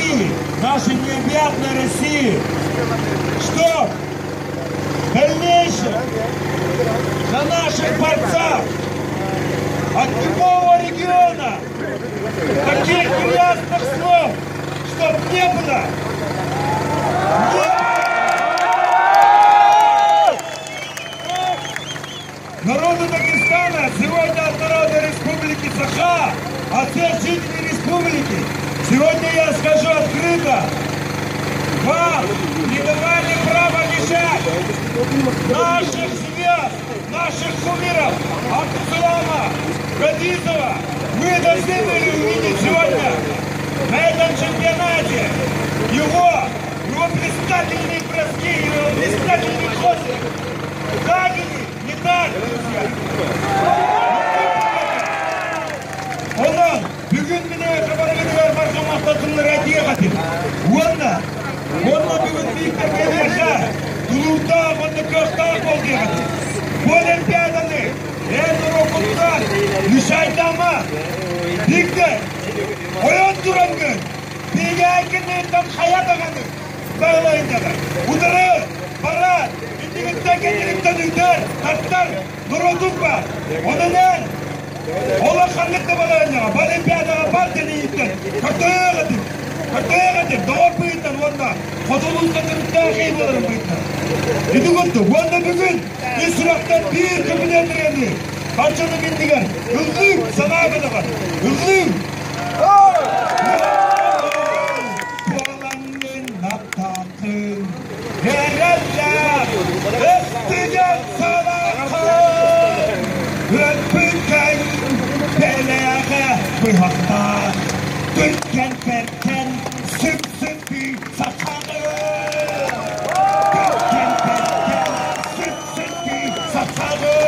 России, нашей необъятной России, что в дальнейшем на наших борцах от любого региона таких грязных слов, чтоб не было. Народу Дагестана, сегодня от народа Республики Саха, от всех жителей республики, сегодня я скажу открыто, вам не давали право лишать наших звезд, наших кумиров, Абдусалама, Газизова. Мы должны были увидеть сегодня на этом чемпионате его блистательные броски, его блистательный ход. Так или не так, друзья? Онон бүгүн мин хабарыгытыгар барҕа махталлар этиэхэтин. Уонна, уонна бүгүн Виктор кэлиэхэ, тулуурдаах уонна кыахтаах буол диэхэтин. Бу Олимпиаданы эн уруккуттан лишайдама. Виктор, ойон турангын, биһиги хайа даҕаны баҕалайындаҕа. Утары, барар, иннигиттэн кэннириттэн үтэр, таттар, норуотуҥ бар. Онон эн Ола ханнык да балаһыанньаҕа, бу Олимпиадаҕа бар тэнийиттэн көрдөөх этим, көрдөөх этим, доҕор быһыытынан уонна хотулууттан төрүттээх киһи буоларым быһыытынан. Ити курдук, уонна бүгүн ис сүрэхтэн биир көмүлүөн ырыаны барчаным иннигэр ыллыым, санаа көтөҕөр, ыллыым. Буолаҥҥын аттааххын, эрэллээх, өстүгэн салаххын, өлбүккэн бэлэҕэ быһахтаах, түргэн бэргэн сүпсүтүү сахаҕын. Түргэн бэргэн сүпсүтүү сахаҕын.